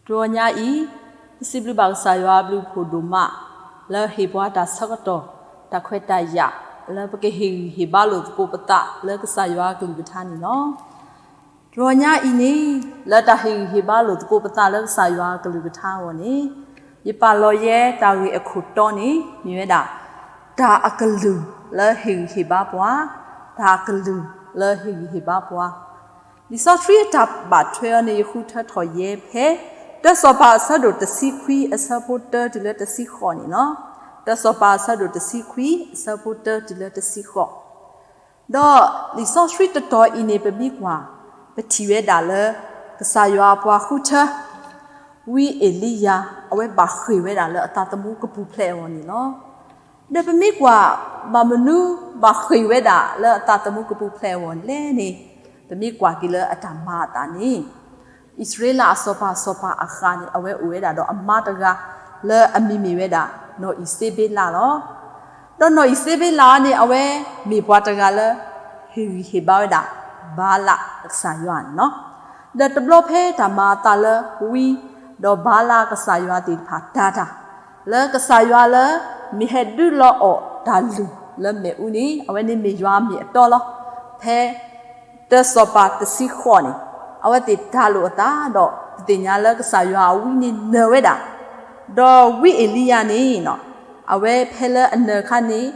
တဂီၤညါအံၤ, ပစံးဘျုးဘၣ်ကစၢ်ယွၤအဘျုးအဖှိၣ်ဒိၣ်မး လၢဟ့ၣ်ပှၤတၢ်ဆၢကတီၢ် တၢ်ခွဲးတၢ်ယာ် လၢပကဟ့ၣ်ဂံၢ်ဟ့ၣ်ဘါလိာ်သကိးပသးလၢကစၢ်ယွၤအကလုၢ်ကထါန့ၣ်လီၤ. တဂီၤညါအံၤန့ၣ်, လၢတၢ်ဟ့ၣ်ဂံၢ်ဟ့ၣ်ဘါလိာ်သကိးပသးလၢကစၢ်ယွၤအကလုၢ်ကထါအဂီၢ်န့ၣ်, ယပာ်လီၤယဲတၢ်ဂ့ၢ်အခိၣ်တီန့ၣ် မ့ၢ်ဝဲဒၣ် တၢ်အကလုၢ်လၢဟ့ၣ်ဂံၢ်ဟ့ၣ်ဘါပှၤ, တၢ်အကလုၢ်လၢဟ့ၣ်ဂံၢ်ဟ့ၣ်ဘါပှၤ လံာ်စီဆှံအတၢ်ဘၣ်ထွဲအီၤန့ၣ် ယဃုထၢထီၣ်ယဲဖဲ တၢစီၤပၤအဆၢဒိၣ်တဆံခွံအဆၢဖိတၢတုၤလၢတဆံဃိးန့ၣ်လီၤ. တၢစီၤပၤအဆၢဒိၣ်တဆံခွံအဆၢဖိတၢတုၤလၢတဆံဃိး, ဒီးလံာ်စီဆှံတတီၤအံၤန့ၣ် ပမ့ၢ်ကွၢ် ပထံၣ်ဝဲဒၣ်လၢ ကစၢ်ယွၤအပှၤဃုထၢ ဝံအ့လံယၤ အဝဲဘၣ်ဃ့ၢ်ဝဲဒၣ်လၢအသးသမူကပူၤဖျဲးအဂီၢ်န့ၣ်လီၤ. ဒီးပမ့ၢ်ကွၢ် ဘၣ်မနုၤဘၣ်ဃ့ၢ်ဝဲဒၣ်လၢအသးသမူကပူၤဖျဲးအဂီၢ်လဲၣ်န့ၣ်, ပမ့ၢ်ကွၢ်က့ၤလၢအတၢ်မၤအသးန့ၣ်, အံၣ်စရ့လးအစီၤပၤစီၤပၤအဃးန့ၣ် အဝဲအိၣ်ဝဲဒၣ်ဒီးအမါတဂၤ လၢအမံၤမ့ၢ်ဝဲဒၣ် နီၢ်အံၤစ့ဘ့လးလီၤ. ဒီးနီၢ်အံၤစ့ဘ့လးန့ၣ် အဝဲမ့ၢ်ပှၤတဂၤလၢ ဟ့ၣ်ဂံၢ်ဟ့ၣ်ဘါဝဲဒၣ် ဘၤလးအကစၢ်ယွၤန့ၣ်လီၤ. ဒီးတဘျီဖဲတၢ်မၤအသးလၢဝံ ဒီးဘၤလးအကစၢ်ယွၤသ့ၣ်တဖၣ်တၤတၢ်, လၢကစၢ်ယွၤလၢ မ့ၢ်ဟဲဒုးလီၤအီၣ်တၢ်လုၢ်လၢမ့ၣ်အူန့ၣ် အဝဲန့ၣ်မ့ၢ်ယွၤအမ့ၢ်အတီလီၤ. ဖဲ တၢစီၤပၤတဆံဃိးန့ၣ် အဝဲသ့ၣ်တၤလိာ်အသးဒီး ပသ့ၣ်ညါလၢကစၢ်ယွၤအဝံန့ၣ်နၢၤဝဲဒၣ်, ဒီးဝံအ့လံယၤန့ၣ် အဝဲဖဲလၢအနၢၤအခါန့ၣ်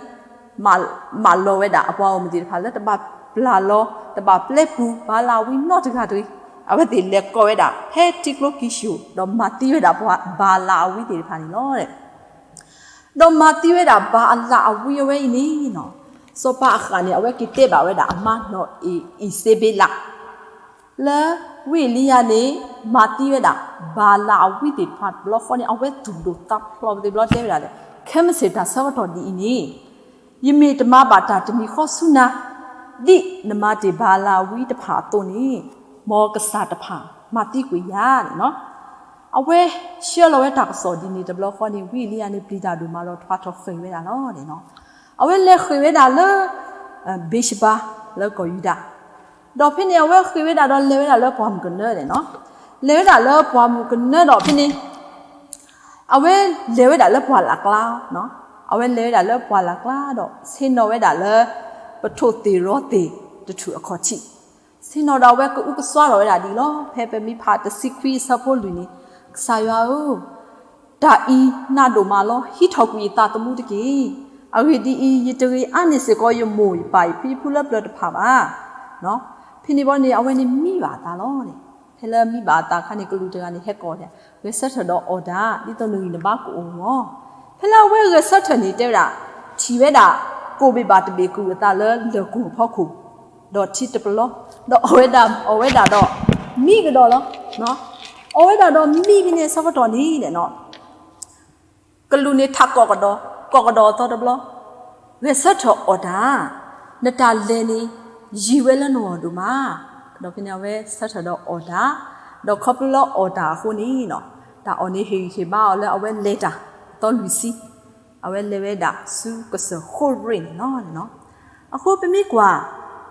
မၢလီၤဝဲဒၣ်အပှၤဂီၢ်မုၢ်သ့ၣ်တဖၣ်လၢ တဘၣ်ပျၢ်လီၤ တဘၣ်ပျဲပူၤ ဘၤလးအဝံနီတဂၤတဂ့ၤ, အဝဲသ့ၣ်လဲၤကိးဝဲဒၣ် ဖဲထံကျိကံၢ်ၡိၣ် ဒီးမၤသံဝဲဒၣ်ပှၤဘၤလးအဝံသ့ၣ်တဖၣ်န့ၣ်လီၤ. ဒီးမၤသံဝဲဒၣ်ဘၤလးအဝံအဝဲအံၤန့ၣ် စီၤပၤအဃးန့ၣ် အဝဲက့ၤတဲဘၣ်ဝဲဒၣ်အမါနီၢ်အံၤစ့ဘ့လး လၢဝံအ့လံယၤန့ၣ် မၤသံဝဲဒၣ် ဘၤလးအဝံသ့ၣ်တဖၣ်တဘျီဃီန့ၣ် အဝဲသူၣ်ဒိၣ်သးဖျိးသ့ၣ်တဘျီတဲဝဲဒၣ်လၢ ခဲမုၢ်ဆ့ၣ်တၢ်ဆၢကတီၢ်ဒ်အံၤန့ၣ် ယမ့ၢ်တမၤဘၣ်တၢ်တမံၤဃီဆူနၤ ဒ်နမၤတ့ၢ်ဘၤလးအဝံတဖၣ်အသိးန့ၣ် မ်ကစၢ်တဖၣ်မၤသံကွံာ်ယၤန့ၣ်လီၤ. အဝဲဆှၢလီၤဝဲတၢ်ကစီၣ်ဒ်န့ၣ်တဘျီဃီန့ၣ် ဝံအ့လံယၤန့ၣ် ပျံၤတၢ်ဒိၣ်မးဒီးထွါထီၣ်ဃ့ၢ်ဝဲဒၣ်လီၤန့ၣ်လီၤ. အဝဲလဲၤဃ့ၢ်ဝဲဒၣ်လၢ ဘ့းရှဘၤ လၢကီၢ်ယူဒၤ ဒီးဖဲန့ၣ် အဝဲဃ့ၢ်ဝဲဒၣ်ဒီးလဲၤဝဲဒၣ်လၢပှၢ်မုၢ်ကနၢန့ၣ်လီၤ. လဲၤဝဲဒၣ်လၢပှၢ်မုၢ်ကနၢဒီးဖဲန့ၣ် အဝဲလဲၤဝဲဒၣ်လၢပှၢ်လၢ်ကျါ, အဝဲလဲၤဝဲဒၣ်လၢပှၢ်လၢ်ကျါဒီး ဆ့ၣ်နီၤဝဲဒၣ်လၢ ပထိၣ်သ့ၣ်ရီသ့ၣ်တထူၣ်အခီၣ်ထံး, ဆ့ၣ်နီၤဒီးအဝဲကအုကစွါထီၣ်ဝဲဒၣ်ဒ်အံၤလီၤ. ဖဲပမ့ၢ်ဖးတဆံခွံအဆၢဖိလွံၢ်န့ၣ်, ကစၢ်ယွၤဧၢ, တၢ်အံၤနးဒိၣ်မးလီၤ. ဟံးထီၣ်ကွံာ်ယသးသမူတက့ၢ်. အဂ့ၢ်ဒ်အံၤ, ယတဂ့ၤအါန့ၢ်စ့ၢ်ကီးယမိၢ်ယပၢ်ယဖံယဖုလၢပျၢၤတဖၣ်ဘၣ်. ဖဲန့ၣ်ဘီန့ၣ် အဝဲန့ၣ်မံဘၣ်အသးလီၤ. ဖဲလၢမံဘၣ်အသးအခါန့ၣ် ကလူးတဂၤန့ၣ် ဟဲကိးန့ၣ်, ဂဲၤဆၢထၢၣ်ဒီးအီၣ်တၢ်, ဒ်သိးနဂံၢ်နဘါကအိၣ်မး. ဖဲလၢအဝဲဂဲၤဆၢထၢၣ်န့ၣ် တဲဝဲဒၣ်, ထံၣ်ဝဲဒၣ် ကိၣ်ဘ့ၣ်ဘၣ်တဘ့ၣ်ကုၢ်အသးလၢလၢၢ်ကီၢ်ဖီခိၣ်, ဒီးထံတပလီ, ဒီးအီၣ်ဝဲဒၣ်, အီၣ်ဝဲဒၣ်ဒီး မံကဒီးလီၤ. အီၣ်ဝဲဒၣ်ဒီးမံဖဲန့ၣ်အဆၢကတီၢ်န့ၣ် ကလူးန့ၣ်ထးကိးကဒီး, ကိးကဒီးအသီတဘျီ, ဂဲၤဆၢထၢၣ်အီၣ်တၢ်, နတၢ်လဲၤန့ၣ် ယံာ်ဝဲလၢနဂီၢ်ဒိၣ်မး. ဒီးဖဲန့ၣ်အဝဲဆၢထၢၣ်ဒီးအီၣ်တၢ်, ဒီးခီဖျိလၢအီၣ်တၢ်အဃိန့ၣ်, တၢ်အီၣ်န့ၣ်ဟ့ၣ်ဂံၢ်ဟ့ၣ်ဘါအီၤလၢအဝဲလဲၤတၢ်အသီလွံၢ်ဆံ, အဝဲလဲၤဝဲဒၣ်ဆူကစၢၢ်ဃိရ့ၣ်န့ၣ်လီၤ. အဃိပမ့ၢ်ကွၢ်,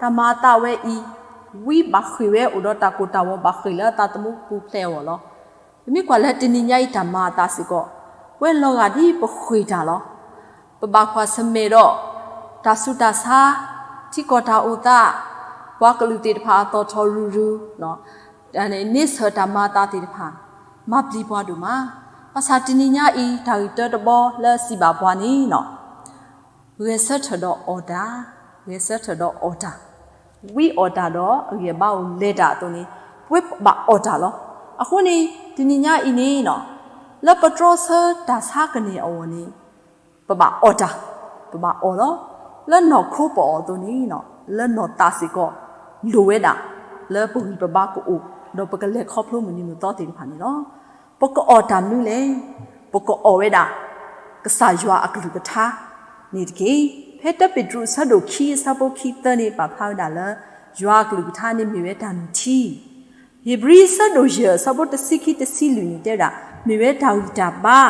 တၢ်မၤအသးဝဲအံၤ, ဝံဘၣ်ဃ့ၢ်ဝဲအိၣ်ဒီးတၢ်ကိၢ်တၢ်ဂီၤဘၣ်ဃ့ၢ်လၢအသးသမူပူၤဖျဲးအဂီၢ်လီၤ. ပမ့ၢ်ကွၢ်လၢတနံၤညါအံၤတၢ်မၤအသးစ့ၢ်ကီး, ပဝဲလီၤဂာ်ဒ်ပဃ့ၢ်တၢ်လီၤ. ပဘၣ်ကွၢ်ဆၢၣ်မဲာ်ဒီး တၢ်ဆူးတၢ်ဆါ, ထံကီၢ်တၢ်အိၣ်သး, ပှၤကလုာ်သ့ၣ်တဖၣ်အသီၣ်ထီၣ်ရုၢ်ရုၢ်, န့ဆၢၣ်တၢ်မၤအသးသ့ၣ်တဖၣ်, မၤပျံၤပှၤဒိၣ်မး. ဘၣ်ဆၣ်တနံၤညါအံၤ တၢ်ဂ့ၢ်တၢတဘီလၢစံးဘၣ်ပှၤန့ၣ် ဂဲၤဆၢထၢၣ်ဒီးအီၣ်တၢ်, ဂဲၤဆၢထၢၣ်ဒီးအီၣ်တၢ်, ဝံအီၣ်တၢ်ဒီးအဂံၢ်အဘါအိၣ်လဲၤတၢ်အသိးန့ၣ်, ပဝဲပဘၣ်အီၣ်တၢ်လီၤ. အဃိန့ၣ် တနံၤညါအံၤန့ၣ်, လၢပတြီဆၢတၢ်ဆါကန့ၢ်အဂီၢ်န့ၣ်, ပဘၣ်အီၣ်တၢ်, ပဘၣ်အီၣ်လီၤ. လၢနီၢ်ခိပအီၣ်အသိးန့ၣ်, လၢနီၢ်သးစ့ၢ်ကီး, လိၣ်ဝဲဒၣ်, လၢပဂံၢ်ပဘါကအိၣ်, ဒီးပကလဲၤခီဖျိမုၢ်နံၤမုၢ်သီသ့ၣ်တဖၣ်န့ၣ်လီၤ. ပကအီၣ်တၢ်မနုၤလဲၣ်. ပကအီၣ်ဝဲဒၣ် ကစၢ်ယွၤအကလုၢ်ကထါန့ၣ်တက့ၢ်. ဖဲတၢပ့းတရူးအဆၢဒိၣ်ခံအဆၢဖိခံသၢန့ၣ် ပာ်ဖျါဝဲဒၣ်လၢ ယွၤအကလုၢ်ကထါန့ၣ်မ့ၢ်ဝဲတၢ်နုၢ်ထံ, ဧ့ၤဘြံၤအဆၢဒိၣ်ယဲၢ်အဆၢဖိတဆံခံတဆံလွံၢ်န့ၣ်တဲဝဲဒၣ် မ့ၢ်ဝဲတၢ်ဂံၢ်တၢ်ဘါ,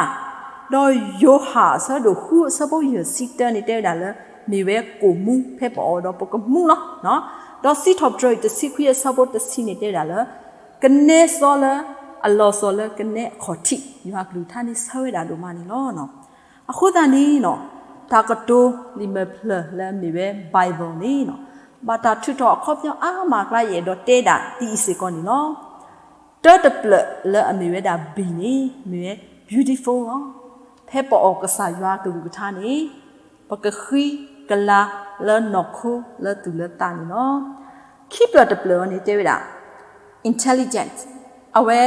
ဒီးယိၤဟၣ်အဆၢဒိၣ်ဃုအဆၢဖိယဲၢ်ဆံတၢန့ၣ်တဲဝဲဒၣ်လၢ မ့ၢ်ဝဲကိၣ်မူ ဖဲပအီၣ်ဒီးပကမူလီၤ. ဒီးစံးထီၣ်ပတြၢၤအံၤတဆံခွံအဆၢဖိတဆံန့ၣ်တဲဝဲဒၣ်လၢ ကနဲစီလၢ အလီၤဆီလၢကနဲအခီၣ်ထံး ယွၤကလုၢ်ကထါန့ၣ်ဆၢဝဲဒၣ်ဒိၣ်မးန့ၣ်လီၤ. အဃိသတးန့ၣ် တၢ်ကတိၤလံာ်မဲာ်ဖျၢၣ်လၢအမ့ၢ်ဝဲ Bible န့ၣ် ဘၣ်တၢ်ထုးထီၣ်အခီပညီအါမးအကျါ ယအဲၣ်ဒိးတဲဒၣ်ဒ်အံၤစ့ၢ်ကီးန့ၣ်လီၤ. တၢတဖျၢၣ်လၢအမ့ၢ်ဝဲဒၣ် B န့ၣ် မ့ၢ်ဝဲ beautiful လီၤ. ဖဲပအီၣ်ကစၢ်ယွၤကလုၢ်ကထါန့ၣ် ပကဃံကလၤလၢနီၢ်ခိလၢသူၣ်လၢသးန့ၣ်လီၤ. ခံဖျၢၣ်တဖျၢၣ်အံၤန့ၣ်တဲဝဲဒၣ် intelligent အဝဲ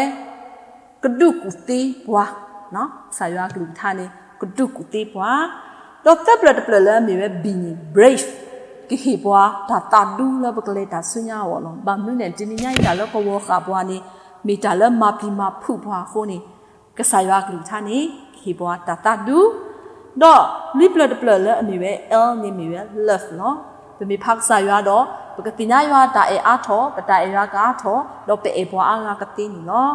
ကဒူးကူၣ်သ့ပှၤ, ကစၢ်ယွၤကလုၢ်ကထါန့ၣ် ကဒူးကူၣ်သ့ပှၤ, ဒီးသၢဖျၢၣ်တဖျၢၣ်လၢအမ့ၢ်ဝဲ B န့ၣ် brave ကဟ့ၣ်ပှၤတၢ်သးဒူလၢပကလဲၤတၢ်ဆူညါအဂီၢ်လီၤ. ဘၣ်မနုၤလဲၣ် တနံၤညါအံၤတၢ်လၢကဝီၤဃာ်ပှၤန့ၣ် မ့ၢ်တၢ်လၢမၤပျံၤမၤဖုးပှၤအဃိန့ၣ် ကစၢ်ယွၤကလုၢ်ကထါန့ၣ် ကဟ့ၣ်ပှၤတၢ်သးဒူ, ဒီးလွံၢ်ဖျၢၣ်တဖျၢၣ်လၢအမ့ၢ်ဝဲ L န့ၣ်မ့ၢ်ဝဲ love လီၤ. ပမ့ၢ်ဖးကစၢ်ယွၤဒီး ပကသ့ၣ်ညါယွၤတၢ်အဲၣ်အါထီၣ်, ပတၢ်အဲၣ်ယွၤကအါထီၣ်, ဒီးပအဲၣ်ပှၤအါဂၤကသ့န့ၣ်လီၤ.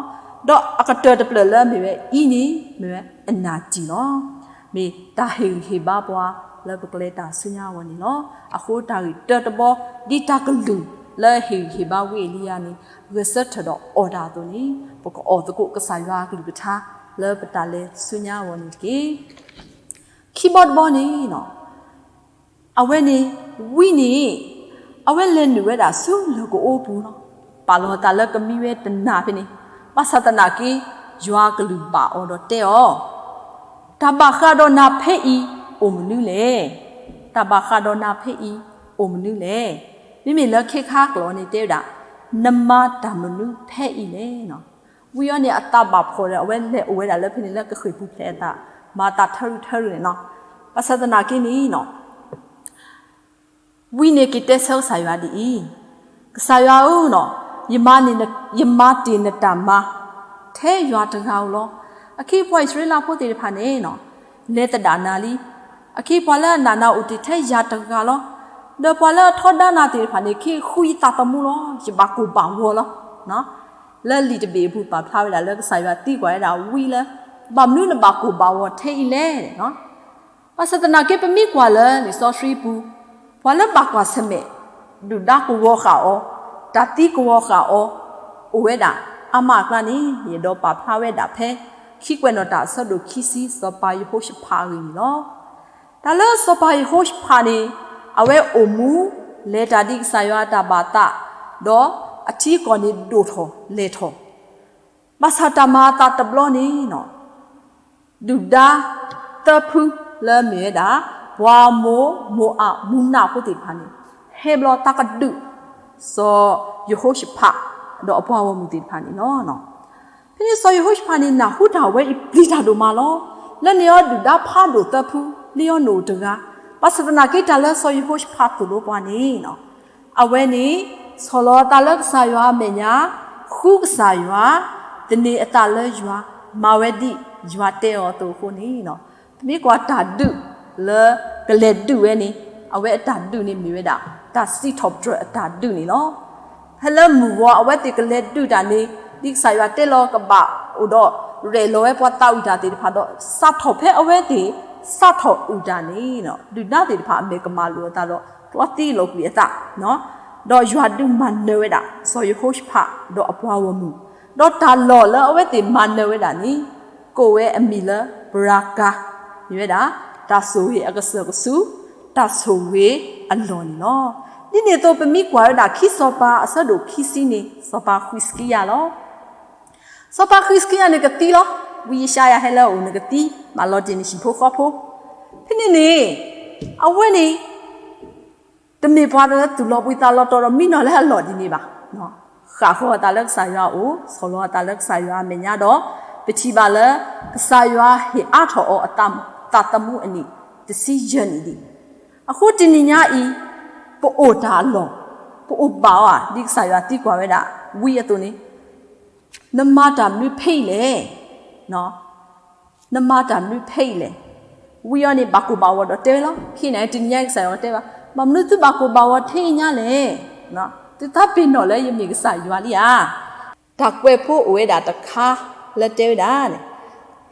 ဒီးအကတၢၢ်တဖျၢၣ်လၢအမ့ၢ်ဝဲ E န့ၣ် မ့ၢ်ဝဲ အနၢ်တံၢ်လီၤ. မ့ၢ်တၢ်ဟ့ၣ်ဂံၢ်ဟ့ၣ်ဘါပှၤလၢပကလဲၤတၢ်ဆူညါအဂီၢ်န့ၣ်လီၤ. အဃိတၢ်ဂ့ၢ်တၢတဘီ ဒ်တၢ်ကလုၢ်လၢဟ့ၣ်ဂံၢ်ဟ့ၣ်ဘါဝံအ့လံယၤန့ၣ် ဂဲၤဆၢထၢၣ်ဒီးအီၣ်တၢ်အသိးန့ၣ် ပကအီၣ်သကိးကစၢ်ယွၤအကလုၢ်ကထါလၢပတၢ်လဲၤဆူညါအဂီၢ်န့ၣ်တက့ၢ်. ခံဘီတဘီန့ၣ် အဝဲန့ၣ် ဝံန့ၣ် အဝဲလဲၤနုာ်ဝဲဒၣ်ဆူလၢၢ်ကအိပူၤလီၤ. ပာ်လီၤသးလၢကမံဝဲတနၢ်ဖဲန့ၣ် ဘၣ်ဆၣ်သနာ်က့ ယွၤကလုၢ်ဘၣ်အီၤဒီးတဲအီၤ, တၢ်ဘၣ်ဃးဒီးနၤဖဲအံၤအိၣ်မနုၤလဲၣ်. တၢ်ဘၣ်ဃးဒီးနၤဖဲအံၤအိၣ်မနုၤလဲၣ်. မ့မ့ၢ်လၢခ့ခါကျိာ်န့ၣ်တဲဝဲဒၣ်, နမၤတၢ်မနုၤဖဲအံၤလဲၣ်. ဝံအီၤန့ၣ်အသးဘၣ်ဖှီၣ်ဒီး အဝဲလဲၤအိၣ်ဝဲဒၣ်လၢဖဲန့ၣ်လၢကဃ့ၢ်ပူၤဖျဲးအသး, မၤသးထၢရူၢ်ထၢရူၢ်န့ၣ်လီၤ. ဘၣ်ဆၣ်သနာ်က့န့ၣ် ဝံန့ၣ်က့ၤတဲဆၢကစၢ်ယွၤဒ်အံၤ, ကစၢ်ယွၤဧၢ, ယမၤတ့ၢ်နတၢ်မၤ ထဲယွၤတဂၤဧိၤလီၤ. အခဲအံၤပှၤအံၣ်စရ့လးဖိသ့ၣ်တဖၣ်န့ၣ် လဲၤသဒၣ်နၤလံ. အခဲအံၤပှၤလၢအနာ်နၤအိၣ်တ့ၢ်ထဲယၤတဂၤလီၤ. ဒီးပှၤလၢအထီဒါနၤသ့ၣ်တဖၣ်န့ၣ် က့ၤဃုယသးသမူလီၤ. ယဘၣ်ကိၢ်ဘၣ်ဂီၤလီၤ. လၢလံာ်တဘ့ၣ်အပူၤပာ်ဖျါဝဲဒၣ်လၢကစၢ်ယွၤသံကွၢ်ဝဲဒၣ်ဝံလၢ ဘၣ်မနုၤနဘၣ်ကိၢ်ဘၣ်ဂီၤထဲအံၤလဲၣ်. ဘၣ်ဆၣ်သနာ်က့ ပမ့ၢ်ကွၢ်လၢလံာ်စီဆှံပူၤ, ပှၤလၢဘၣ်ကွၢ်ဆၢၣ်မဲာ် ဒုၣ်ဒါကဝီၤဃာ်အီၤ, တၢ်သံကဝီၤဃာ်အီၤ အိၣ်ဝဲဒၣ်အါမးအကျါန့ၣ် ယအဲၣ်ဒိးပာ်ဖျါဝဲဒၣ်ဖဲ ခံကွဲးနီၣ်တၢ်အဆၢဒိၣ်ခံဆံ စီၤပၤယဟိၤၡဖးအဂ့ၢ်န့ၣ်လီၤ. တၢ်လၢစီၤပၤယဟိၤၡဖးန့ၣ် အဝဲအိၣ်မူ လဲၤတၢ်ဒ်ကစၢ်ယွၤအတၢ်ဘၣ်သး, ဒီးအထံအကီၢ်န့ၣ်ဒိၣ်ထီၣ်လဲၤထီၣ်, ဘၣ်ဆၣ်တၢ်မၤအသးတဘျီန့ၣ် ဒုၣ်ဒါသၢဖုလၢအမ့ၢ်ဝဲဒၣ် ပှၤမိၢ်မိၢ်အၣ်မူနၢ်ဖိသ့ၣ်တဖၣ်န့ၣ် ဟဲဘျီတၢ်ကဒုး စီၤယဟိၤၡဖး ဒီးအပှၤဂီၢ်မုၢ်သ့ၣ်တဖၣ်န့ၣ်လီၤ. ဖဲန့ၣ်စီၤယဟိၤၡဖးန့ၣ် နၢ်ဟူတၢ်ဝဲအံၤပျံၤတၢ်ဒိၣ်မးလီၤ. လၢန့ၣ်အီၤဒုၣ်ဒါဖးဒိၣ်သၢဖု လံအီၤနအိၣ်တဂၤ, ဘၣ်ဆၣ်သနာ်က့တၢ်လၢစီၤယဟိၤၡဖးသိၣ်လိပှၤန့ၣ် အဝဲန့ၣ် ဆီၣ်လီၤအသးလၢကစၢ်ယွၤအမဲာ်ညါ, ဃုကစၢ်ယွၤ, သန့ၤအသးလၢယွၤ, မၤဝဲဒ်ယွၤတဲအီၤအသိးအဃိန့ၣ်, ပမ့ၢ်ကွၢ်တၢ်ဒုးလၢကလဲၤဒုးဝဲန့ၣ်, အဝဲအတၢ်ဒုးန့ၣ်မ့ၢ်ဝဲဒၣ် တၢ်စံးထီၣ်ပတြၢၤအတၢ်ဒုးန့ၣ်လီၤ. ဖဲလၢမုၢ်ဂီၤအဝဲသ့ၣ်ကလဲၤဒုးတၢ်န့ၣ်, ဒ်ကစၢ်ယွၤတဲလီၤကဘၣ်အိၣ်ဒီး ရဲၣ်လီၤဝဲပှၤသးဝံၣ်တၢ်သ့ၣ်တဖၣ်ဒီး စးထီၣ်ဖဲအဝဲသ့ၣ် စးထီၣ်အုၣ်တၢ်န့ၣ်, ဒုၣ်ဒါသ့ၣ်တဖၣ်အမဲာ်ကမၣ်လိာ်အသးဒီး ကျီသံလိာ်ကွံာ်အသး, ဒီးယွၤဒုးမၤနၢၤဝဲဒၣ် စီၤယဟိၤၡဖးဒီးအပှၤဂီၢ်မုၢ်, ဒီးတၢ်လီၢ်လၢအဝဲသ့ၣ်မၤနၢၤဝဲဒၣ်န့ၣ် ကိးဝဲအမံၤလၢပရၤကၤ, မ့ၢ်ဝဲဒၣ် တၢ်ဆိၣ်ဂ့ၤအကစၢၢ်ကဆူ တၢ်ဆိၣ်ဂ့ၤအလီၢ်န့ၣ်လီၤ. ဒ်န့ၣ်အသိးပမ့ၢ်ကွၢ်ဝဲဒၣ်ခံစီၤပၤအဆၢဒိၣ်ခံဆံန့ၣ် စီၤပၤဃံးစကံယၤလီၤ. စီၤပၤဃံးစကံယၤန့ၣ်ကသံလီၤ. ဝံယၡါယၤဟဲလၢအအိၣ်န့ၣ်ကသံ, မၤလီၤတ့ၢ်န့ၢ်ဟံၣ်ဖိဃီဖိ, ဖဲန့ၣ်န့ၣ် အဝဲန့ၣ် တမ့ၢ်ပှၤလၢသူၣ်လီၤဘှံးသးလီၤတီၤဒီးမံနီၤလၢအလီၢ်ဒ်န့ၣ်ဘၣ်. ဃၣ်ဃီၤအသးလၢကစၢ်ယွၤအအိၣ်, ဆီၣ်လီၤအသးလၢကစၢ်ယွၤအမဲာ်ညါဒီး ပထံၣ်ဘၣ်လၢ ကစၢ်ယွၤဟ့ၣ်အါထီၣ်အီၤအသးသမူအနံၣ်တဆံယဲၢ်နံၣ်ဒံး, အဃိတနံၤညါအံၤ ပအိၣ်တၢ်အလီၢ်, ပအိၣ်ဘၣ်အီၤဧါ, ဒ်ကစၢ်ယွၤသံကွၢ်ဝဲဒၣ်ဝံအသိးန့ၣ် နမၤတၢ်မနုၤဖဲအံၤလဲၣ်. နမၤတၢ်မနုၤဖဲအံၤလဲၣ်. ဝံအီၤန့ၣ်ဘၣ်ကိၢ်ဘၣ်ဂီၤဒီးတဲဝဲလီၤ. ခဲအံၤန့ၣ် တနံၤညါအံၤကစၢ်ယွၤတဲဘၣ်, ဘၣ်မနုၤသုဘၣ်ကိၢ်ဘၣ်ဂီၤထဲအံၤညါလဲၣ်. သုသးပ့ၤနီၣ်လၢယမ့ၢ်ကစၢ်ယွၤလံဧါ. တၢ်ကွဲးဖိအိၣ်ဝဲဒၣ်တခါလၢတဲဝဲဒၣ်န့ၣ်,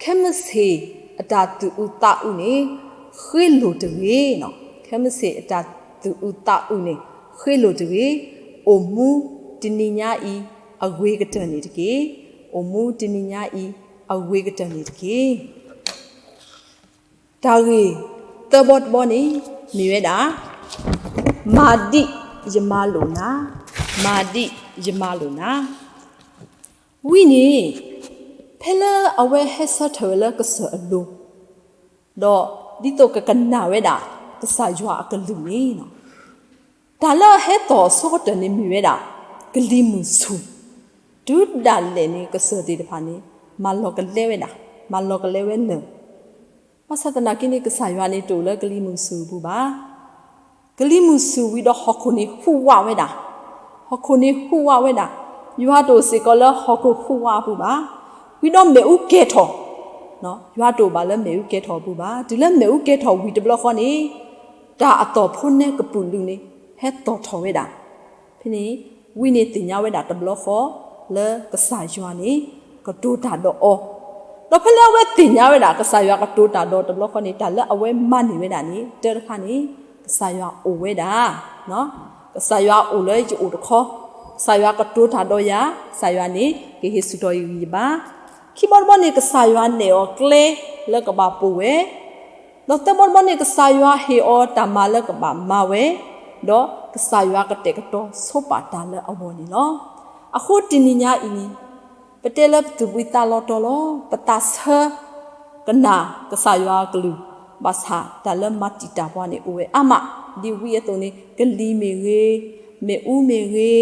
ခဲမုၢ်ဆ့ၣ်အတၢ်သူၣ်အုးသးအုးန့ၣ် ဃ့လိာ်တဂ့ၤ, ခဲမုၢ်ဆ့ၣ်အတၢ်သူၣ်အုးသးအုးန့ၣ် ဃ့လိာ်တဂ့ၤ, အိၣ်မူတနံၤညါအံၤအဂ့ၤကတၢၢ်န့ၣ်တက့ၢ်. အိၣ်မူတနံၤညါအံၤ အဂ့ၤကတၢၢ်န့ၣ်တက့ၢ်. တၢ်ဂ့ၢ်သၢဘီတဘီန့ၣ် မ့ၢ်ဝဲဒၣ် မၤဒ်ယမၤလိာ်နၤ, မၤဒ်ယမၤလိာ်နၤ. ဝံန့ၣ် ဖဲလၢအဝဲဟဲဆၢထၢၣ်ဝဲလၢကစၢၢ်အလိၤ ဒီးဒ်သိးကကနၣ်ဝဲဒၣ် ကစၢ်ယွၤအကလုၢ်န့ၣ် တၢ်လၢအဟဲသီၣ်အဆိကတၢၢ်န့ၣ်မ့ၢ်ဝဲဒၣ် ကလံၤမုၢ်ဆူၣ်, တုၤဒၣ်လဲာ်န့ၣ် ကစၢၢ်သ့ၣ်တဖၣ်န့ၣ် မၤလီၤကလဲဝဲဒၣ်, မၤလီၤကလဲဝဲလၢာ်. ဘၣ်ဆၣ်သနာ်က့န့ၣ် ကစၢ်ယွၤန့ၣ်တအိၣ်လၢကလံၤမုၢ်ဆူၣ်အပူၤဘၣ်. ကလံၤမုၢ်ဆူၣ်ဝံၤဒီးဟီၣ်ခိၣ်န့ၣ်ဟူးဝးဝဲဒၣ်, ဟီၣ်ခိၣ်န့ၣ်ဟူးဝးဝဲဒၣ်, ယွၤတအိၣ်စ့ၢ်ကီးလၢဟီၣ်ခိၣ်ဟူးဝးအပူၤဘၣ်. ဝံၤဒီးမ့ၣ်အူကဲၤထီၣ် ယွၤတအိၣ်ဘၣ်လၢမ့ၣ်အူကဲၤထီၣ်အပူၤဘၣ်. တုၤလၢမ့ၣ်အူကဲၤထီၣ်ဝံၤတဘျီဃီန့ၣ် တၢ်အသီၣ်ဖိနဲကပုာ်လုာ်န့ၣ် ဟဲသီၣ်ထီၣ်ဝဲဒၣ်. ဖဲန့ၣ် ဝံန့ၣ်သ့ၣ်ညါဝဲဒၣ်တဘျီဃီ လၢကစၢ်ယွၤန့ၣ် ကတိၤတၢ်ဒီးအီၤ, ဒီးဖဲလၢအဝဲသ့ၣ်ညါဝဲဒၣ် ကစၢ်ယွၤကတိၤတၢ်ဒီးတဘျီဃီန့ၣ် တၢ်လၢအဝဲမၤန့ၢ်ဝဲဒၣ်န့ၣ် တၢတခါန့ၣ် ကစၢ်ယွၤအိၣ်ဝဲဒၣ် ကစၢ်ယွၤအိၣ်လၢယအိၣ်တခီ, ကစၢ်ယွၤကတိၤတၢ်ဒီးယၤ, ကစၢ်ယွၤန့ၣ် ကဟ့ၣ်ဆူၣ်ထီၣ်ယဂံၢ်ယဘါ. ခံဘီတဘီန့ၣ် ကစၢ်ယွၤနဲၣ်အီၤကျဲလၢကဘၣ်ပိာ်ဝဲ, ဒီးသၢဘီတဘီန့ၣ် ကစၢ်ယွၤဟ့ၣ်အီၤတၢ်မၤလၢကဘၣ်မၤဝဲ, ဒီးကစၢ်ယွၤကတဲာ်ကတီၤဆိပာ်တၢ်လၢအဂီၢ်န့ၣ်လီၤ. အဃိတနံၤညါအံၤန့ၣ် ပတဲလၢပသူၣ်ဘှံးသးလီၤတီၤလီၤ, ပသးဆၢကနၣ်ကစၢ်ယွၤအကလုၢ်, ဘၣ်ဆၣ်တၢ်လၢမၤတံာ်တာ်ပှၤန့ၣ်အိၣ်ဝဲအါမး, ဒ်ဝံအသိးန့ၣ် ကလံၤမ့ၢ်ဂ့ၤ, မ့ၣ်အူမ့ၢ်ဂ့ၤ,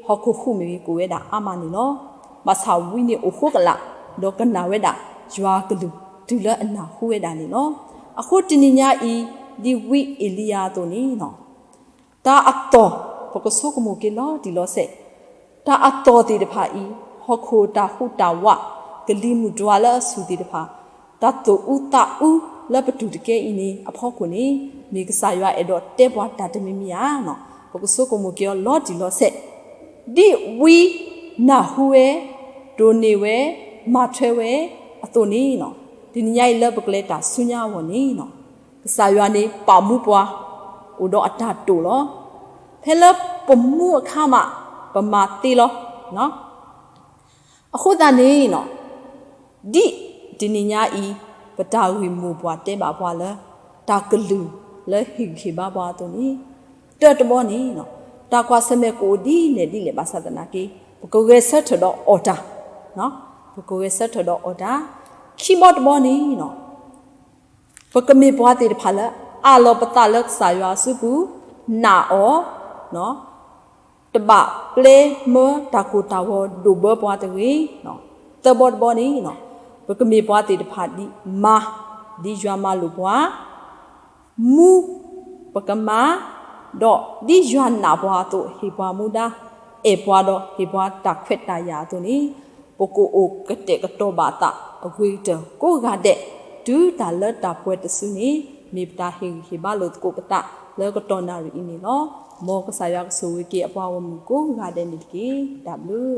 ဟီၣ်ခိၣ်ဟူးမ့ၢ်ဂ့ၤ ကအိၣ်ဝဲဒၣ်အါမးန့ၣ်လီၤ. ဘၣ်ဆၣ်ဝံန့ၣ်အိၣ်ဃိကလာ်, ဒီးကနၣ်ဝဲဒၣ်ယွၤအကလုၢ် တုၤလၢအနၢ်ဟူဝဲဒၣ်န့ၣ်လီၤ. အဃိတနံၤညါအံၤ ဒ်ဝံအ့လံယၤအသိးန့ၣ် တၢ်အသီၣ် ပကဆိကမိၣ်က့ၤလီၤတံၢ်လီၤဆဲး, တၢ်အသီၣ်သ့ၣ်တဖၣ်အံၤ ဟီၣ်ခိၣ်တၢ်ဟူးတၢ်ဝး, ကလံၤမုၢ်တွၤလၢအဆူၣ်သ့ၣ်တဖၣ်, တၢ်သူၣ်အူသးအူလၢပတူၢ်တကဲအံၤန့ၣ် အဖီခိၣ်န့ၣ် မ့ၢ်ကစၢ်ယွၤအဲၣ်ဒိးတဲပှၤတၢ်တမံၤမံၤဧါ. ပကဆိကမိၣ်က့ၤအီၤလီၤတံၢ်လီၤဆဲး, ဒ်ဝံနၢ်ဟူဝဲ, ဒိးန့ၢ်ဝဲ, မၤထွဲဝဲအသိးန့ၣ် တနံၤညါအံၤလၢပကလဲၤတၢ်ဆူညါအဂီၢ်န့ၣ် ကစၢ်ယွၤန့ၣ် ပာ်မူပှၤ အိၣ်ဒီးအတၢ်တိာ်လီၤ. ဖဲလၢပမူအခါမး ပမၤသ့လီၤ. အဃိသတးန့ၣ် ဒ်တနံၤညါအံၤ ပတၢ်ဂ့ၢ်မိၢ်ပှၢ်တဲဘၣ်ပှၤလၢ တၢ်ကလုၢ်လၢဟ့ၣ်ဂံၢ်ဟ့ၣ်ဘါပှၤအသိးန့ၣ် တၢတဘီန့ၣ် တၢ်ကွၢ်ဆၢၣ်မဲာ်ကအိၣ်ဒ်လဲၣ်ဒ်လဲၣ်ဘၣ်ဆၣ်သနာ်က့ ပကဂဲၤဆၢထၢၣ်ဒီးအီၣ်တၢ်, ပကဂဲၤဆၢထၢၣ်ဒီးအီၣ်တၢ်. ခံဘီတဘီန့ၣ် ပကမ့ၢ်ပှၤသ့ၣ်တဖၣ်လၢ အးလီၤပသးလၢကစၢ်ယွၤအစုပူၤ, နာ်အီၤ, တဘၣ်ပျဲမၢတၢ်ကိၢ်တၢ်ဂီၤဒိၣ်ဘၢပှၤတဂ့ၤ. သၢဘီတဘီန့ၣ် ပကမ့ၢ်ပှၤသ့ၣ်တဖၣ်ဒ်မၤ, ဒ်ယွၤမၤလိာ်ပှၤ, မူ ပကမၤ, ဒီးဒ်ယွၤနာ်ပှၤအသိး ဟ့ၣ်ပှၤမူဒါ, အဲၣ်ပှၤဒီးဟ့ၣ်ပှၤတၢ်ခွဲးတၢ်ယာ်အသိးန့ၣ် ပကအိၣ်ကတဲာ်ကတီၤဘၣ်အသးအဂ့ၤကတၢၢ်ကိးဂၤဒဲး တုၤတၢ်လၢတၢ်ပှဲၤတစုန့ၣ် မ့ၢ်ပတၢ်ဟ့ၣ်ဂံၢ်ဟ့ၣ်ဘါလိာ်သကိးပသးလၢကတီၢ်နၣ်ရံၣ်အံၤန့ၣ်လီၤ. မ်ကစၢ်ယွၤကဆိၣ်ဂ့ၤက့ၤအပှၤဂီၢ်မုၢ်ကိးဂၤဒဲးန့ၣ်တက့ၢ်. တၢ်ဘျုး